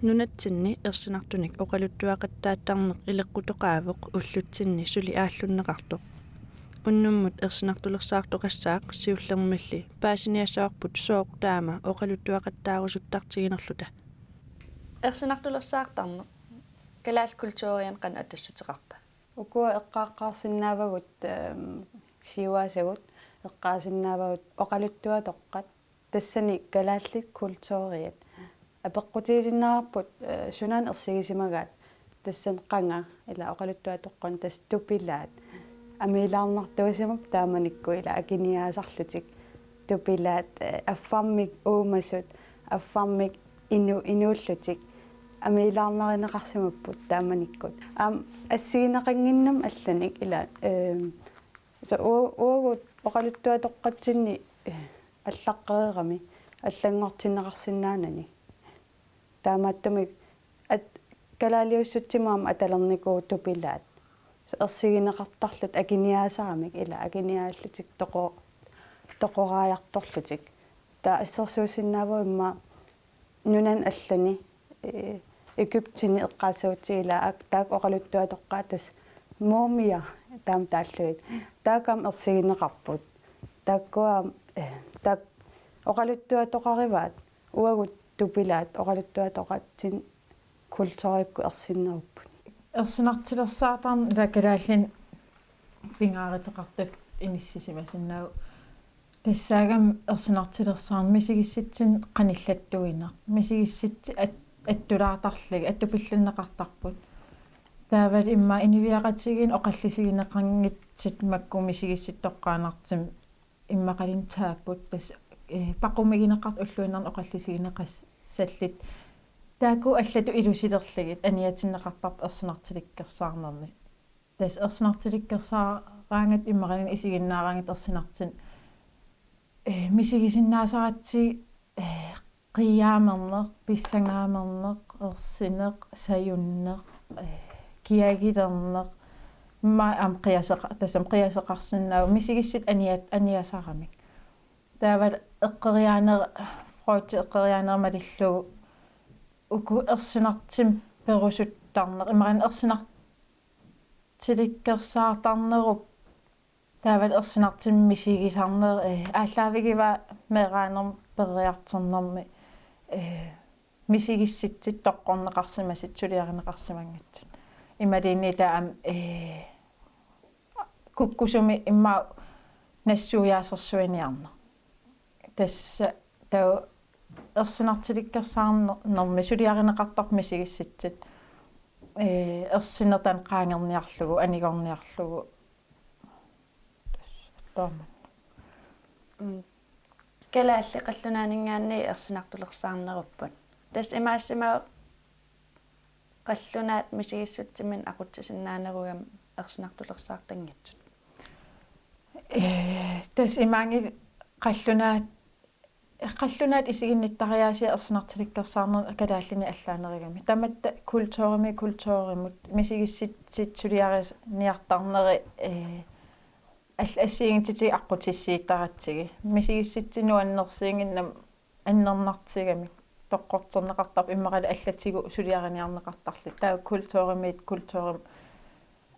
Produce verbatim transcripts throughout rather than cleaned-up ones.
Nunatsinni ersinartunik oqaluttuaqattaattarneq ileqqutoqaavoq ullutsinni suli aallunneqartoq. Unnummut ersinartulersaartoqassaaq siullermilli paasiniassavarput sooq taama oqaluttuaqattaarusuttartiginerluta. Ersinartulersaartarneq kalaallit kulturianut qanoq attassuteqarpa? Ukua eqqaaqqaarsinnaavagut, ehm, siuaasagut eqqaasinnaavagut oqaluttuatoqqat, tassani kalaallit kulturiat. Apeqqutigisinnaavarput, eh, sunaana ersigisimagaat, tassani qanga ila oqaluttuatoqqani tassa tupilaat. Amiilaarnartuusimapput taamanikkut ila akiniaasarlutik. Tupilaat, eh, affarmik uumasut, affarmik inu-, inuullutik. Amiilaarnarineqarsimapput taamanikkut. Aamma assigineqannginnami allanik ila, ehm, so u-, uagut oqaluttuatoqqatsinni, eh, allaqqereerami allanngortinneqarsinnaanani. Taamaattumik at-, kalaaliussutsimut aamma atalernikuuvoq tupilaat. So ersigineqartarlutik akiniaasaramik ila akiniaallutik toqo-, toqoraajartorlutik. Taava assersuussinnaavugut immaqa nunani allani, eh, Egyptimi eqqaassagutsigu ila ak-, taakku oqaluttuatoqqaat tassa mumier taama taallugit. Taakku aamma ersigineqarput. Taakkua, eh, taakku oqaluttuatoqarivaat uagut tupilaat oqaluttuatoqatsinni kulturikkut ersinnerupput. Ersinartulersaartarneq ila kalaallinik pingaaruteqartutut inissisimasinnaavoq. Tassaagami ersinartulersaarneq misigissutsinut qanillattuineq. Misigissutsit at-, attulaartarlugit, attupilluunneqartarput. Taavalu immaqa inuiaqatigiinni oqallisigineqanngitsut makku misigissutsit toqqaannartumik immaqaluunniit taapput tassa, eh, paqumigineqartut ulluinnarni oqallisigineqassallutik. Taakku allatut ilusilerlugit aniatinneqartarput ersinartulikkersaarnermi. Tassa ersinartulikkersaaraangatta immaqaluunniit isiginnaaraangatta ersinartunik, eh, misigisinnaasaratsigu, eh, qiiaamerneq, pissangaamerneq, ersineq, sajunneq, eh, kiagilerneq, immaqa aamma qiaseqa-, tassami qiaseqarsinnaavoq misigissutsit aniat-, aniasaramik. Taavalu eqqoriaaneq, Freudip eqqoriaaneq malillugu uku ersinartumik perusuttarneq, imaluunniit ersinar-, tulikkersaartarnerup taavalu ersinartumik misigisarneq, eh, aallaavigivaat meeraanermut peroriartornermi, eh, misigissutsit toqqorneqarsimasut suliarineqarsimanngitsut. Imaluunniit taava aamma, eh, kukkusumik immaqa nassuiaasersuiniarneq. Tassa taava ersinartulikkersaarnermi suliarineqartarpoq misigissutsit, eh, ersineq taanna qaangerniarlugu, anigorniarlugu. Tassa taama. Mm. Kalaallit qallunaaninngaanniit ersinartulersaarnerupput. Tassa imaassimavoq qallunaat misigissutsiminnik aqutsisinnaanerugami ersinartulersaartanngitsut. Eh, tassa imaanngilaq qallunaat, qallunaat isiginnittariaasiat ersinartulikkersaarneq kalaallinik allaanerugami. Tamatta kulturimi kulturimut misigissutsit suliariniartarneri, eh, al-, assigiinngitsutigut aqqutissiuuttaratsigit. Misigissutsit nuannersuunnginnamik annernartigamik toqqorterneqartarput immaqalu allatigut suliariniarneqartarlutik. Taava kulturimiit kulturimut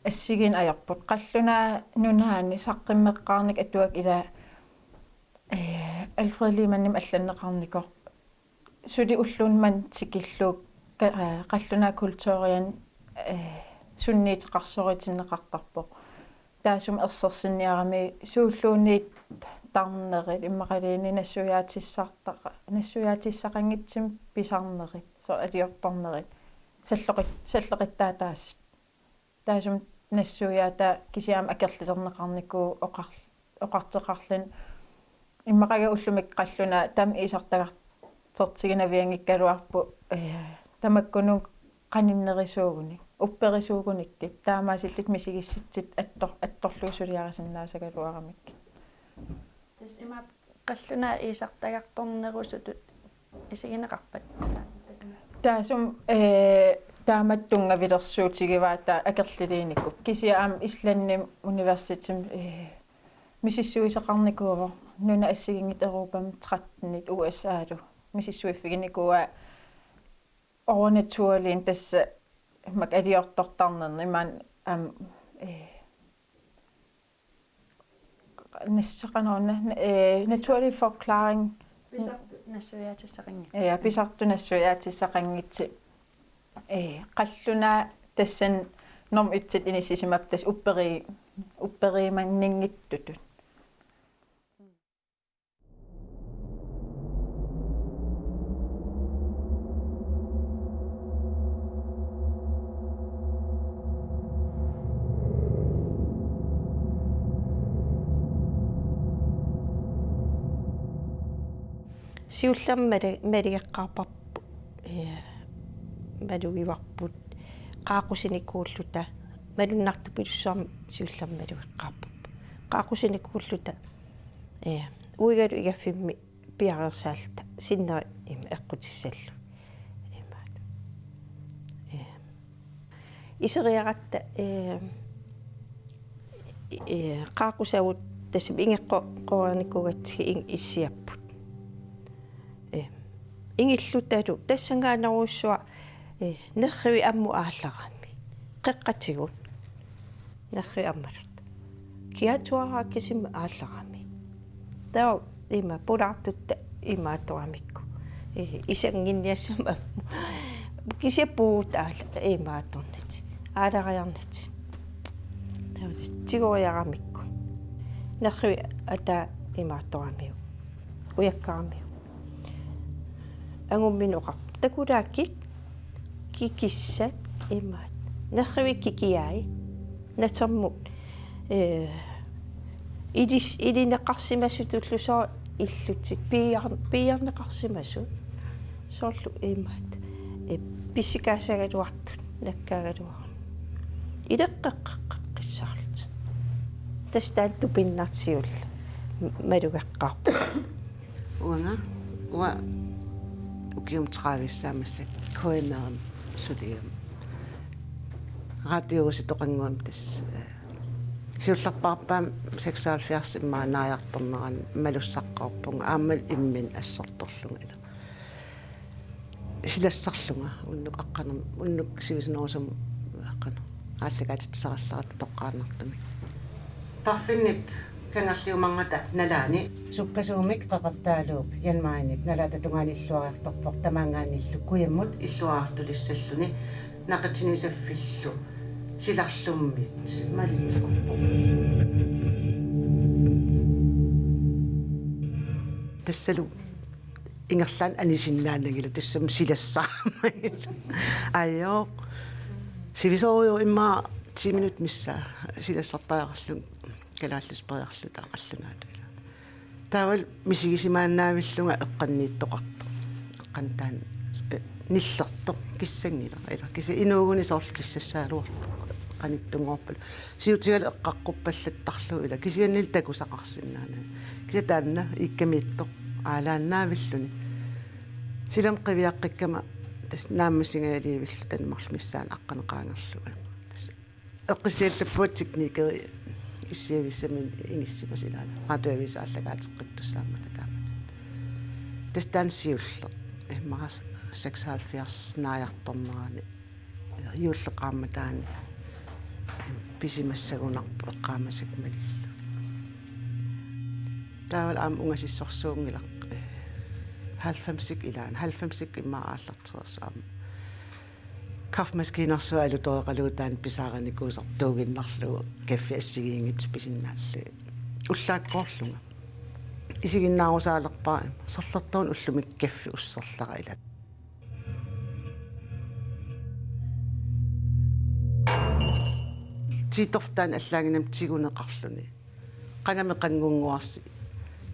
assigiinneq ajorput. Qallunaat Nunaanni saqqummeqqaarnikkut atuakkat ila, eh, Alfred Lehmannimit allanneqarnikoq. Suli ulloq manna tikillugu ka-, eh, qallunaat kulturiani, eh, sunniuteqarsoritinneqartarpoq. Taassuma ersersinniarami suulluunniit tarnerit, immaqaluunniit nassuiaatissartaqa-, nassuiaatissaqanngitsumik pisarnerit, soorlu aliortarnerit, salloqit-, salloqittaataasut. Taassuma nassuiaataa kisianni aamma akerlilerneqarnikuuvoq oqar-, oqartoqarluni. Immaqalu ullumi qallunaat taama iisartagartortiginavianngikkaluarput, eh, tamakkununnga qaninnerisuugunik, upperisuugunikkit, taamaasillutik misigissutsit attor-, attorlugit suliarisinnaasagaluaramikkit. Tassa imaappoq qallunaat iisartagartornerusutut isigineqarpat? Taassuma, eh, taamatut tunngavilersuutigivaat taava akerliliinikuupput. Kisianni aamma Islandimi universitetimi, eh, misissuisoqarnikuuvoq. Nunat assigiinngitsut Europami trettenit U S A-lu misissuiffiginikuuaat Overnaturligt, tassa makaliortortarnerni imaan am eh nassaqanuunna eh naturlig forklaring. Pisartut nassuiaatissaqanngitsi. Ja, pisartut nassuiaatissaqanngitsi. Eh, qallunaat tassani norm et-it inissisimappat tassa upperi-, upperimanninngitsutut. Siullermik mali-, maligeqqaarparput, eh, malugivarput, qaaqqusinikuulluta, malunnartupilussuarmik siullermik malugeqqaarparput. Qaaqqusinikuulluta, eh, uigalu igaffimmi piareersaalluta, sinneri ima eqqutissallugu. Imaat. Eh, iseriaratta, eh, eh, qaaqqusagut tassami ingeqqo-, qoreernikuugatsigit ing-, issiapput. Eh, ingillutalu tassanngaannerujussuaq, eh, nerrivik ammut aallarami. Qeqqatigut. Nerrivik ammallutik. Kiaatuaraa kisimi aallarami. Taava ima pulaartutta imaattoramikku. Eh, isannginniassammat ammut. Kisianni puut aalla-, imaattornatik. Aalariarnatik. Taava tassa tigoriaramikku. Nerrivik ataa imaattoramiuk. Ujakkaramiuk. Angumminut oqarput. Takulaakit kikissat imaat. Nerrivik kikiai. Natermut, eh, ilis-, ilineqarsimasutullu soorlu illutit piiar-, piiarneqarsimasut. Soorlu imaat. Eh, pissikaassagaluartut, nakkaagaluartut. Ileqqeqqeqqissaarlutik. Tassa taanna tupinnartiulla m-, malugeqqaarput. Uanga, uanga ukiumut tredivissaamassa K N R-imi suliama. Radiuhuset toqannguamik tassa, eh, siullerpaarpaamik seksoghalvfjerds immaqa naajartornerani malussaqqaarpunga aammalu imminut assortorlunga ila. Silassarlunga unnuk aqqaneq-, unnuk sivisunerusumik aqqaneq-, aallakaatitsisarallarlunga toqqaannartumik. Parfinnip kangerliumarngata nalaani. Sukkasuumik Qeqertaaluup Jan Mayip nalaata tungaanut illuariartorpoq tamaanngaanniillu kujammut illuariartulissalluni naqitsinisaffillu silarlummit malitseqarpoq. Tassalu ingerlaannaq anisinnaanagila tassami silassaamagila. Ajoo. Sivisoorujussuaq immaqa ti minut missaa silassartariaqarlunga kalaallisut periarluta qallunaatut ila. Taavalu misigisimaannaavillunga eqqanniittoqartoq. Eqqantaan, eh, nillertoq kissanngilaq ila. Kisianni inuuguni soorlu kissassagaluartoq. Qanittunngorput. Siutigalu eqqaqqorpallattarlugu ila. Kisiannili takusaqarsinnaanani. Kisianni taanna iikkamiittoq aalaannaavilluni. Silami qiviaqqikkama tassa naammassingajaliivilluta taanna marluk missaani aqqaneq qaangerlugu. Tassa eqqissiallappunga teknikeri issiavissaminik inissimasut ilaat. Radioavisa aallakaateqqittussaammata taamatut. Tassa taanna siulleq. Immaqa seksoghalvfjerds naajartornerani juulleqaammataani pisimassagunarpoq eqqaamasakka malillugu. Taavalu aamma ungasissorsuunngilaq, eh, halvfemsikkut ilaanni, halvfemsikkut immaqa aallartereersoq aamma. Kaffemaskiinersuaq alutoreqalugu taanna pisaarinikuusartuuginnarlugu kaffi assigiinngitsut pisinnaallugit. Ullaakkoorlunga. Isiginnaarusaalerpara sorlertuun ullumi kaffi usserlara ila. Tiitorftaan allaanginam tiguneqarluni. Qangami qanngunnguarsi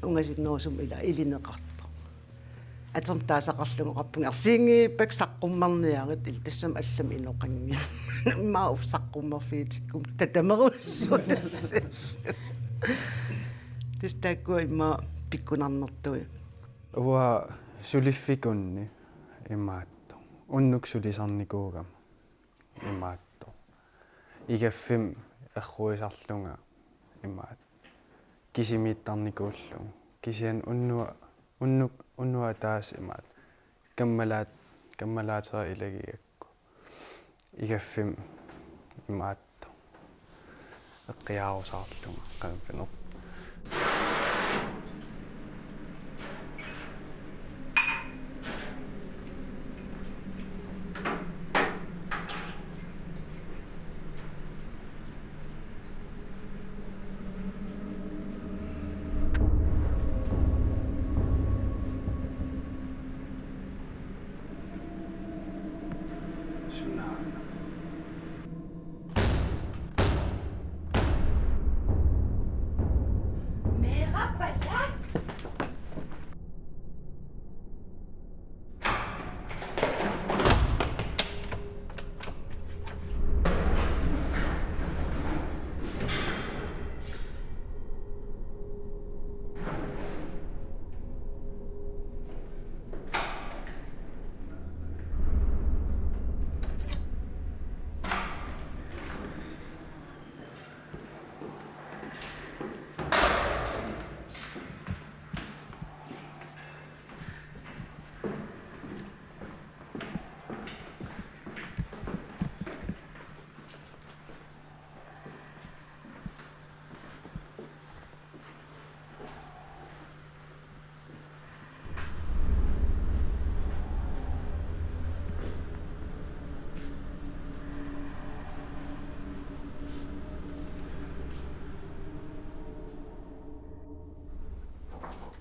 ungasinnerusumik ila ilineqartoq. Atermik taasaqarlunga oqarpunga ersiinngivippakka saqqummerniarit ila tassami allamik inoqanngimmat. Immaqa uffa saqqummerfigitikkummat tatamerujussuunassallunga. Tassa taakkua immaqa pikkunarnertui. Uanga suliffikunni imaattoq. Unnuk sulisarnikuugama imaattoq. Igaffimmi erruisarlunga imaattoq. Kisimiittarnikuullugu. Kisianni unnuaq, unnuk, unnuaq ataaseq imaattoq. Kammalaat Kammalaaterit ilagigakku igaffimmi imaattoq eqqiaarusaarlunga qanpineq.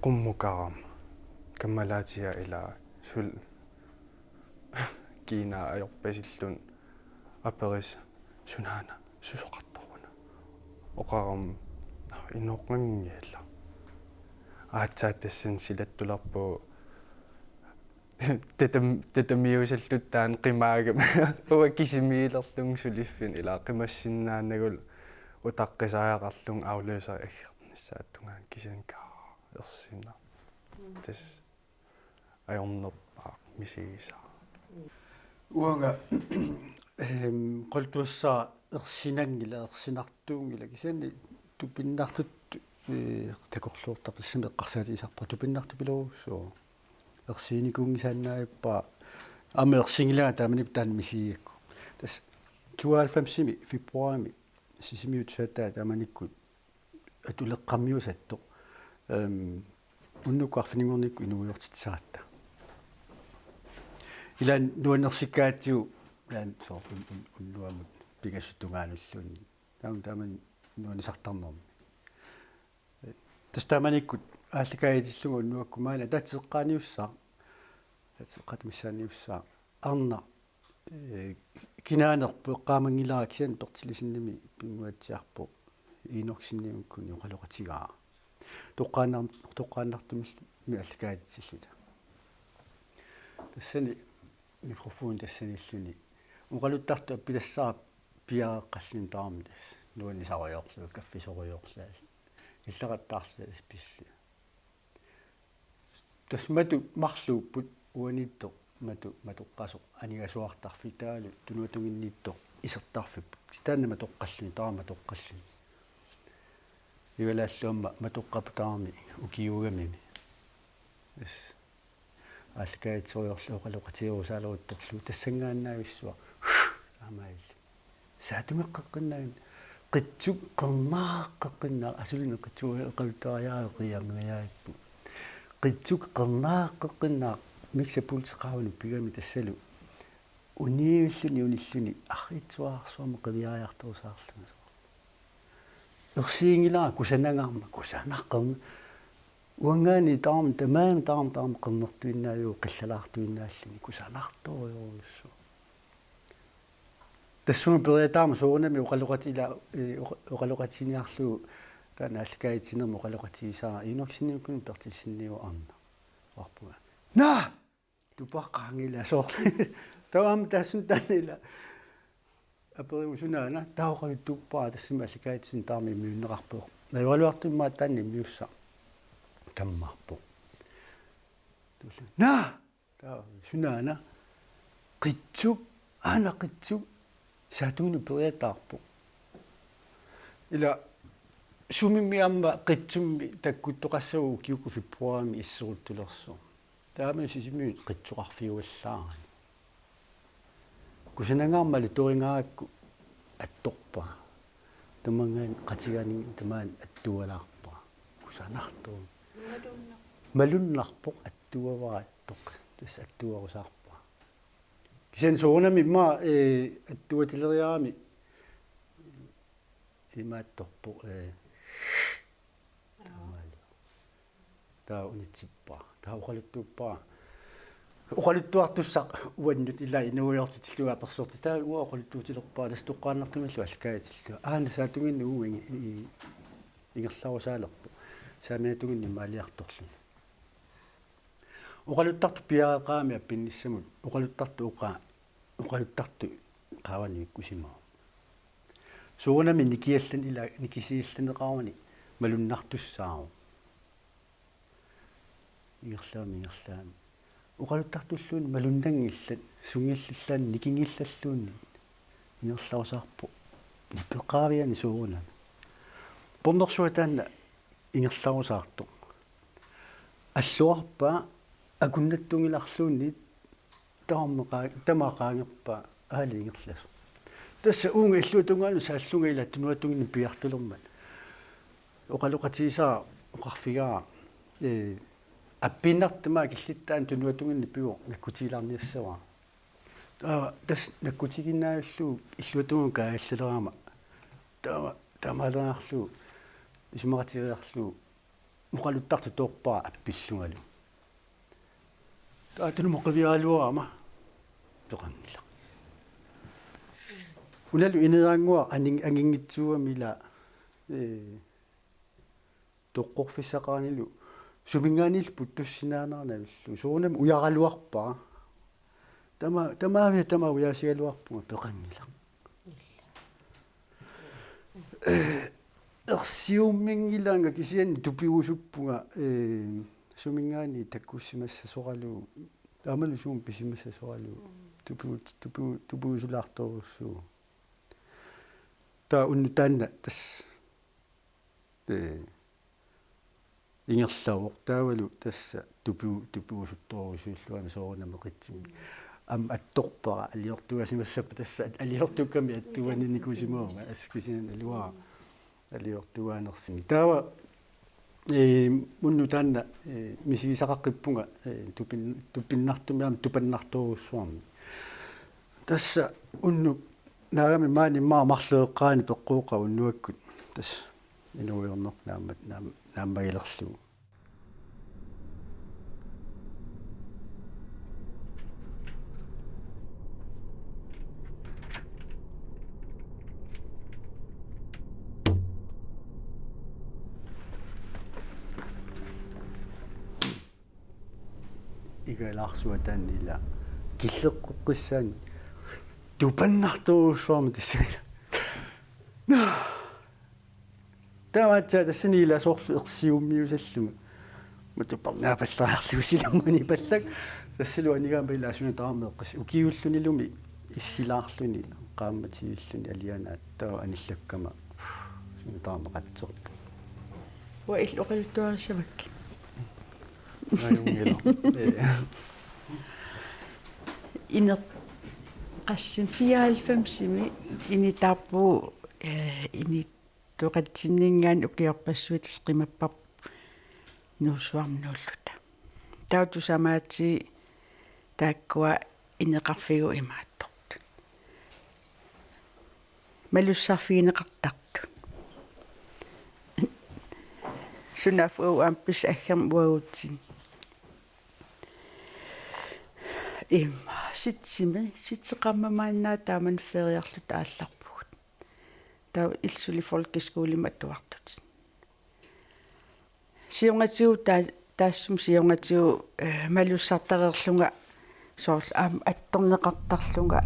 Qummukarama. Kammalaatiga ila sul kiinaa ajorpasilluni aperisa: Sunaana susoqartoruna? Oqarama: Inoqanngilaq. Aatsaat tassani silattulerpugut tatam-, tatamiusalluta taanna qimaagama. Uanga kisimiilerlunga suliffinni ila qimassinnaanagulu utaqqisariaqarlunga afløseri aggernissaata tungaanut kisianni kaa ersinaa. Tassa ajornerpaaq misigisara. Uanga, ehm, oqaluttuassara ersinanngilaq, ersinartuunngilaq, kisianni tupinnartut, eh, takorluortarput, tassami eqqarsaatigisarpara tupinnartupilorujussuuvoq. Ersiginikuunngisaannarpara, aamma ersinngilanga taamanikkut taanna misigigakku. Tassa tooghalvfemsimi februarimi Sisimiut saattaa taamanikkut atuleqqammiusattoq. Ehm, unnukkut arfininngornikkut inuuiortitsisaratta. Ilaanni nuannersikkaatsigu, ilaanni soorlu un-, un-, unnuamut pingasut tungaanulluunniit. Taama, taama nuannisartarnermi. Tassa taamanikkut aallakaatitillugu unnuakkut maani ataatsip eqqaaniussaaq. Ataatsip eqqaata missaaniussaaq. Arnaq, eh, kinaanerpoq eqqaamanngilara, kisianni Berthelsenimi pinnguatsiarpoq, Enoksenimikkuni oqaloqatigaara. Toqqaannar-, toqqaannartumillu aallakaatitilluta. Tassani mikrofoni tassanilluni oqaluttartut appilassara piareeqqalluni taama tassa nuannisarujoorlunga, kaffisorujoorlunga. Illaqattaarluta tassa pissullunga. Tassa matut marluupput, uaniittoq matu-, matoqqasoq aningasuartarfik taavalu tunuatunginniittoq isertarfipput. Taanna matoqqalluni, taava matoqqalluni. Igalaallu aamma matoqqapput taama ukiuugamimi. Tassa aallakaatitsisorujorlunga oqaloqatigerusaalerutorlugu tassanngaannavissuaq. Taamaalilluni. Saatungeqqeqqinnaaq, qitsuk qernaaqqeqqinnaaq, asuli qitsuk oqaluttuariareerpiarniariarpu. Qitsuk qernaaqqeqqinnaaq, miksa pulsi qaavanut pigami tassalu. Uniivilluni unilluni arriitsuararsuarmut qiviariartorusaarlunga. Ersiginngilara kusanangaarmat, kusanaq qerna-, uanngaanniit taama, tamaani taama, taama qernertuinnaaviuvoq, qillalaartuinnaalluni, kusanartorujorujussuaq. Tassunga periataarmat soorunami oqaloqati-, ila, eh, oqa-, oqaloqatigiinnarlugu taanna aallakaatitsinermut oqaloqatigisara Enoksenimikkuni Berthelsenimikkut arnaq. Oqarpunga: Naa! Tupaqqaanngilaq soorlu. Taava aamma taassuma taanna ila aperivoq: Sunaana? Taava oqaluttuuppara tassami aallakaatitsineq taama immiunneqarpoq. Najoraluartumik taanna immiussaq tammarpoq. Tuulla: Naa! Taava: Sunaana? Qitsuk, aana qitsuk, saatunginnut periataarpoq. Ila sumimmi aamma qitsummi takkuttoqassasoq ukiukkut februarimi isseruttulersoq. Taama Sisimiut qitsoqarfiuallaarani. Kusanangaarmat alutoringaarakku attorpara. Tamangaani qatigaani tamaani attualaarpara. Kusanartoq. Malunnaq-. Malunnarpoq attuavara attoq. Tassa attuarusaarpara. Kisianni soorunami immaqa, ee, attuatileriarami imaattorpoq, ee, taamaalu. Taava unitsippara. Taava oqaluttuuppara. Oqaluttuartussaq uannut ila inuuiortitillugu apersorti. Taava uanga oqaluttuutilerpara. Tassa toqqaannartumillu allakkaatillunga. Aana saatunginni uunga i-, i-, ingerlarusaalerpoq. Saamiatunginni imaaliartorluni. Oqaluttartut piareeqqaami appinnissamut. Oqaluttartut oqa-, oqaluttartut qaavaniikkusimavoq. Soorunami nikiallan ila-, nikisiallanneqaruni malunnartussaavoq. Ingerlaami, ingerlaami. Oqaluttartulluunniit malunnanngillat, sunngillillaanni nikinngillalluunniit. Ingerlarusaarpoq. Nipeqaaviani soorunami. Pornersuaq taanna ingerlarusaartoq. Alluarpaa akunnattunngilarluunniit tamarmi qaa-, tamaat qaangerpaa aali ingerlasoq. Tassa uunga illuatungaanut saallunga ila tunuatunginnit piartulermat. Oqaloqatigisara oqarfigaara, ee, appiinnartoq tamaat killittaani tunuatunginnit pivoq nakkutigilaarniassavara. Taava tassa nakkutigiinnarlugu illuatungaanut kaajallalerama. Taava taamaaleriarlugu isumaqatigeriarlugu oqaluttartut toorpara appillungalu. Taava tunumut qiviaraluarama peqanngilaq. Unalu ineerannguaq anin-, anginngitsuugami ila, ee, toqqorfissaqaranilu suminngaanniillu puttussinnaanera navillugu. Soorunami ujaraluarpara. Tama-, tamaavia tamaat ujaasigaluarpunga peqanngilaq. Ee, ersiumminngilaanga kisianni tupigusuppunga, ee, suminngaanniit takkussimassasoralugu. Aammalu suummi pisimassasoralugu. Tupigu-, tupigu-, tupigusulaartorujussuuvoq. Taava unnuk taanna tassa, ee, ingerlavoq taavalu tassa tupigu-, tupigusuttorujussuullunga soorunami qitsimik. Aamma attorpara aliortuaasimassappat tassa aliortukkami attuaninikuusimavunga assut kisianni aluara aliortuaanersunik. Taava, ee, unnuk taanna, ee, misigisaqaqqippunga, ee, tupin-, tupinnartumik aamma tupannartorujussuarmik. Tassa unnuk naagami maani immaqa marluk eqqaani peqqooqaaq unnuakkut. Tassa inuuiorneq naamma-, naam-, naammagilerlugu. Igalaarsuaq taanna ila killeqqissaani tupannartorujussuarmik tassani. Taava aatsaat tassani ila soorlu ersiummiusallunga. Matupernaapallariarlugu silammani pallak. Tassalu anigaama ila suna tamarmi eqqis-, ukiullunilumi issilaarluni qaammatigilluni alianaat taava anillakkama suna tamarmi qatserpoq. Uanga illit oqaluttuarissavakkit. Ajunngilaq. Ee. Ineq-, qassinik fireoghalvfemsimi initaarpugut, ee, inittoqatsinninngaanniit ukiorpassuit tassa qimapparput Nuussuarmi nuulluta. Taava tusamaatigi taakkua ineqarfigut imaattortut. Malussarfigineqartartut. Sunaaffa uagut aamma pissutsit aggermik uagutsinnut. Immaqa sitsimi, sitseqarmat maanna taamani feriarluta aallarpugut. Taava illit suli folkeskolimi atuartutit. Siornatigut taa-, taassuma siornatigut, ee, malussartareerlunga soorlu aamma attorneqartarlunga.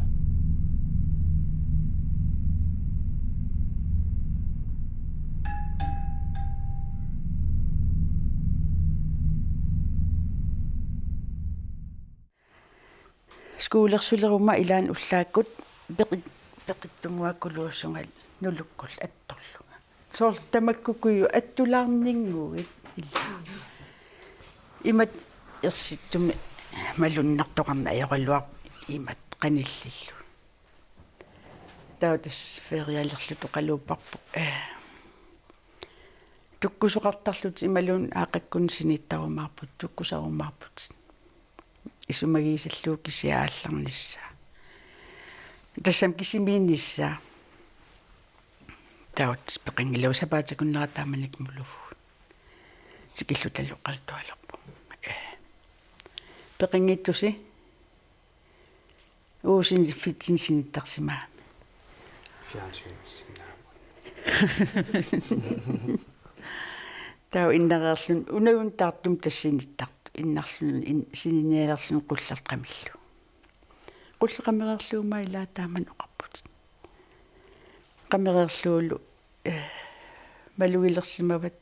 Skuulersuleruma ilaanni ullaakkut peqit-, peqittunnguakkuluusunga nulukkullu attorlunga. Soorlu tamakkukuju attulaarninnguit ila. Imatut ersittumik malunnartoqarneq ajoraluarpoq imatut qanillillu. Taava tassa ferialerluta oqaluupparput. Eh. Tukkusoqartarluta imaluunniit aaqqakkunni sinittarumaarput, tukkusarumaarput. Isumagisallugu kisiat aallarnissaa. Tassami kisimiinnissaa. Taava peqanngilagut sapaatip akunnera taamanikkut muluvugut. Tikilluta oqaluttualerpugut. Eh. Peqanngitsusi. Uusin fitsin sinittarsimaami. Fjernsynissaq sinnaammat. Taava innareerluni, unaguni taartumi tassa sinittartoq. Innarluni, in-, sininialerluni qulleq qamillugu. Qulleq qamereerlugu aamma ilaa taamani oqarputit. Qamereerlugulu, eh, malugilersimavat.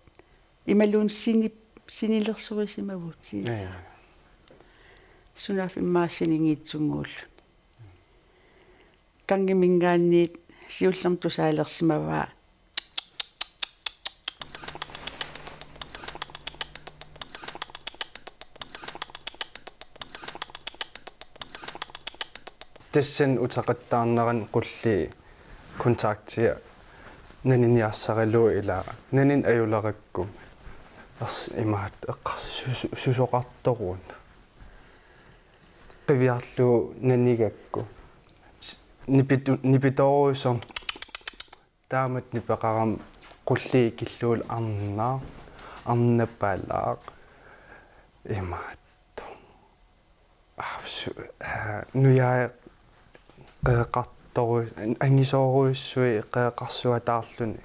Imaluunniit sini-, sinilersorisimavutit. Ja, ja. Sunaaffa immaqa sininngitsunnguulluni. Kanngiminngaanniit siullermik tusaalersimavaa. Tassani uteqattaarnerani qullii kontaktia naniniarsaralugu ilaa nanini ajulerakku. Ers-, imaattoq eqqars-, sus-, susoqartoruuna. Qiviarlugu nanigakku. S-, nipitu-, nipitoorujussuarmik taamatut nipeqarami qullii ikillugulu arnaq, arnapalaaq, imaattoq. Aa, su-, aa, nujai qeqartoru-, angisoorujussuit qeqarsuataarluni.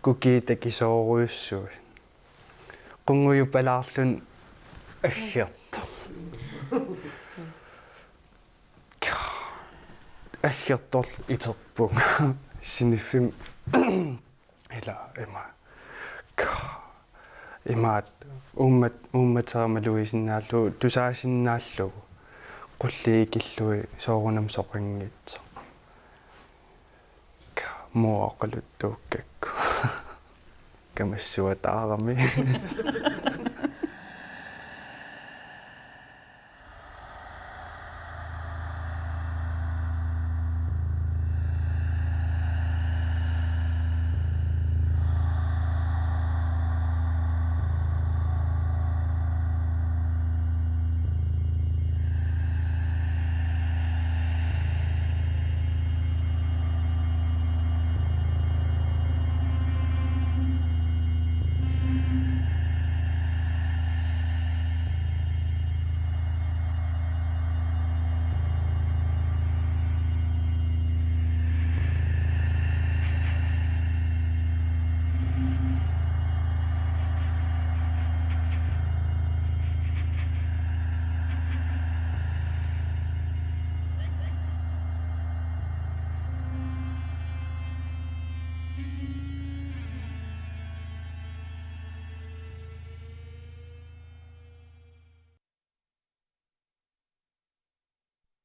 Kukiit takisoorujussuit. Qunngujupalaarluni aggertoq. Aggertorlu iterpunga. Siniffimmi ila ima. Imaattoq uummat-, uummatera malugisinnaalluni, tusaasinnaallugu. Qullii ikillugit soorunami soqanngitsoq. Muu oqaluttuukkakku. Kamassuataarami.